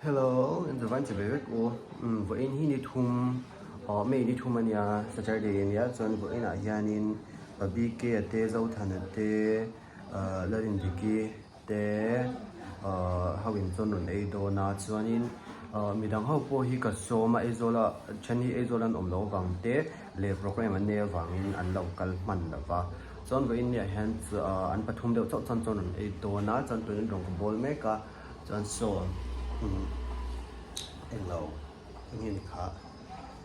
Hello, in zavain che ve vek u. Umm vawiin hi ni thum aw May ni thum ania Saturday ania chuan vawiin ah hianin BK a te Zothana te ah Lalindiki te ah ho in chuan rawn ei dawn a chuanin ah midang ho pawh hi ka sawm a Aizawl ah then hi Aizawl an awm loh avang te leh programme an nei avangin an lo kal hman lo va chuan vawiin ni ah hian ah an pathum deuh chauh chuan chuan rawn ei dawn a chuan tunin rawng ka bawl mek a. Chuan saw englo enge ni kha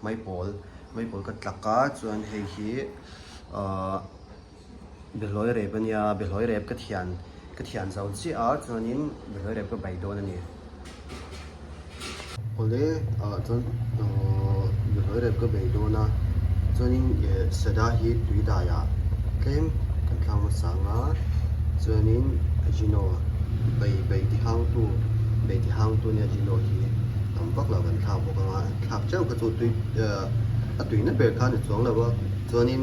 maipawl maipawl ka tlak a chuan hei hi ahh behlawi rep ania behlawi rep ka thian ka thian zo chiah a chuanin behlawi rep ka bai dawn a ni. Awle ah chuan ahh behlawi rep ka bei dawn a chuanin ih sada hi tui daiah tlem kan thlak hmasa ang a chuanin ajino bei bei ti hang tu bei ti hang tu nia ajino hi tam vak lo kan thlak bawk ang a thlak teuh kha chu tui ah a tuina ber kha a ni chuang lo a chuanin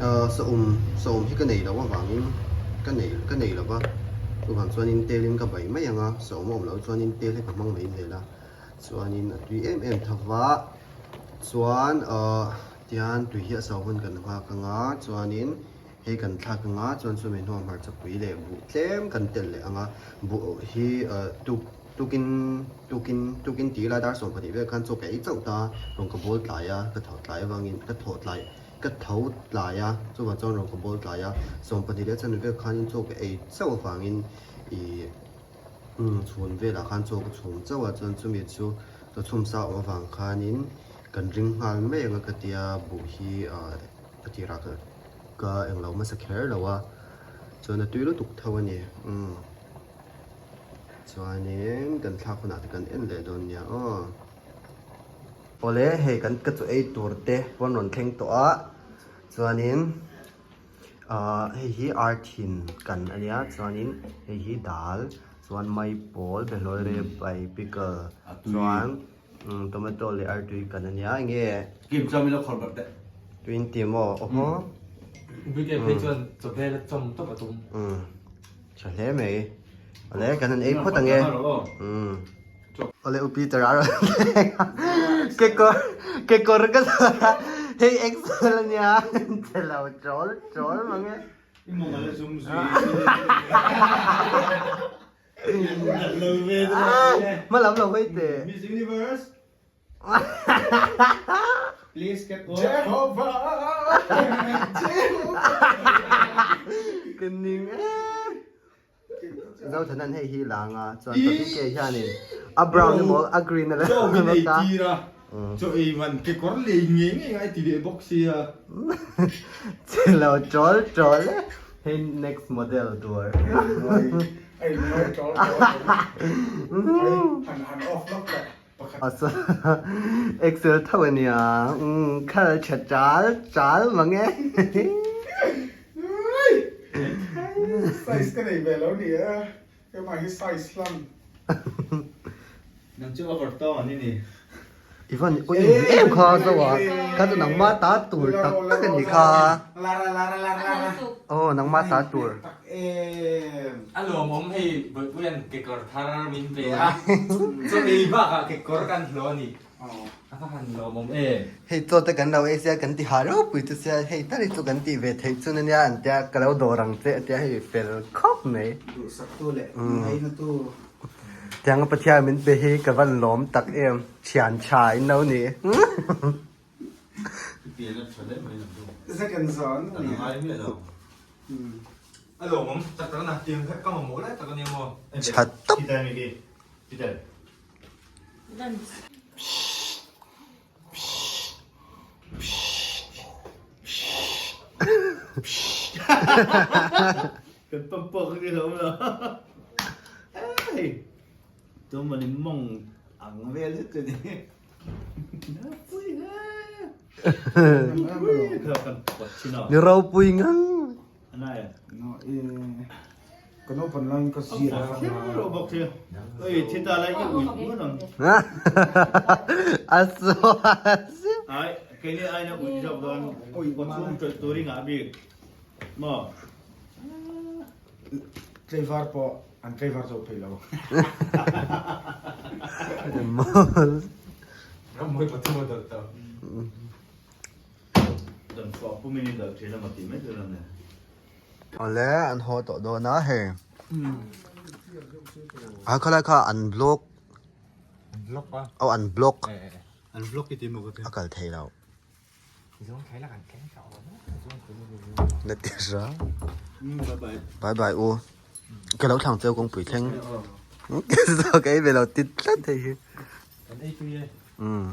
ah saum saum hi ka nei loh avangin ka nei ka nei lo va chuvang chuanin telin ka bai mai ang a. Saum a awm loh chuanin tel hi ka hmang mai zel a, chuanin a tui em em tho va, chuan ahh tihian tui hi a so hun kan nghak ang a, chuanin hei kan thlak ang a, chuan chumi hnuah hmarchapui leh buh tlem kan telh leh ang a, buh hi ahh tuk tukin tukin tukin tih ila dar 12 vel khan chaw ka ei chauh ta, rawn ka bawl tlai a, ka tho tlai avangin ka thawh tlai ka tho tlai a, chuvang chuan rawn ka bawl tlai a, 12 leh chanve vel khanin chaw ka ei chauh avangin ih. Umm chhun velah khan chaw ka chhum chauh a chuan chumi chu chaw chhum sa awm avang khanin kan ring nghal mai ang a ka tia buh hi ah a tirah ka ka englo hmasa kher lo a chuan a tui lutuk tho a ni umm chuanin kan thlak hunah te kan en leh dawn nia aw. Awle hei kan ka chaw ei tur te pawn rawn thleng tawh a chuanin. Ahh hei hi arthin kan a nia chuanin hei hi dal chuan maipawl behlawi rep bai pickle chuan tomato leh artui kan a nia enge Kim chuan min lo khawrh barh teh. Tui in ti maw awhaw. Weekend phei chuan chawhmel a chawm tawp a tum. Umm tha hle mai. Awle kan han ei phawt ang e. Umm awle u Peter a rawn thleng a kekawr kekawr ka zawrh a hei Excel a nia che lo chawl chawl mang e. I mawng a la zum zui. Hma lam lo hawi teh. Miss Universe. Please get off. Jehovah. Jehovah. Ka ning e. Zothanan hei hi lang a chuan Papi ke hianin a brown emaw a green a la Chaw min ei tir a, chaw ei man kekawr lei ngei ngei ngai ti leh bawk sia. Chhelo chawl chawl e, hei next model tur. Ai ngai chawl chawl ai han han off lawk teh pakhat. Excel tho ania, khal tha chal chal mang e. Size ka nei ve lo ni e, keimah hi size hlang. Nang chu over tawng an ni ni. I van ui em kha zo a, kha chu nangma ta tur tak tak a ni kha. Lara lara lara lara. Aw nangma ta tur. Tak em. A lawmawm hei Bawihpuia'n kekawr thar min pe a, chaw ei bakah kekawr kan hlawh a ni. A va han lawmawm em. Hei chaw te kan lo ei sia kan ti ha ropui chu sia hei tal hi chu kan tih ve theih chun ania an tia ka lo dawr ang che a tia hei fel khawp mai. Duhsak tu leh ngaina tu. Tianga Pathian min pe hi ka van lawm tak em thian tha in lo ni. Second zone a ni. A lawmawm tak tak a tiang kha ka mamawh lai tak a nia maw. Tha tawp. Kan pampawk hi lo lo. Hey. Tu mani mong ang vel zet ni. Pui he. Pui kha kan pot china. Ni ropui ngang. Anai. No e. Ka naupan laiin ka zir a. Kher bawk hi. Oi thita lai i ui ngun ang. A sual. Ai keini aina ui zawk dawn. Ui pathum tawih tur i ngah bik. Maw? Tlaivar pawh an tlaivar zo phei lo. Mawl. Rammawi pathum a dawlh tawh. Dan chhuah pumin in dawlh thin a maw tih mai tur a ni. Awle an haw tawh dawn a hei. A khalai kha an block. An block a. Aw an block. An block i ti maw ka ti. A kal thei lo. Na ti ra. Bye bye u. Ka lo thlang cheu kawngpui thleng. Ka ei ve lo ti tlat thei hi. Umm.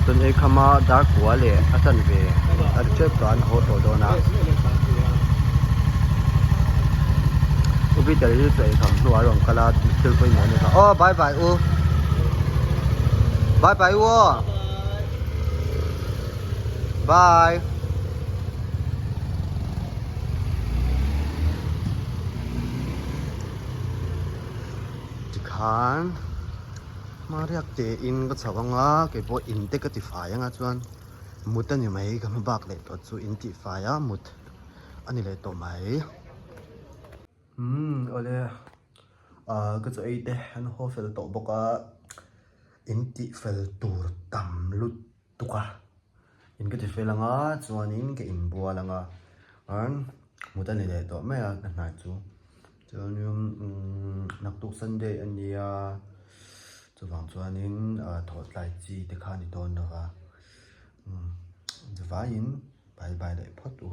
Tun ei khama dar kua leh a chan ve a ri tep tawh a an haw tawh dawn a. U Peter hi chu ei kham hnuah a rawn kal a thil pawimawh a ni kha. Aw bye bye u. Bye bye u aw. Bye. Tikhan hma riak tein ka chho anga keipawh in te ka ti fai anga chuan mut a ni mai ka hma bak leh tawh chu in tih fai a mut a ni leh tawh mai. Umm awle ah ka chaw ei te an haw fel tawh bawk a in tih fel tur tam lutuk a in ka ti fel anga chuanin ka inbual anga an mut a ni leh tawh mai a ka hna chu chuanin umm naktuk sunday a nia chuvang chuanin ah thawh tlai chi te kha a ni dawn lo va umm vaiin bye bye leh phawt u.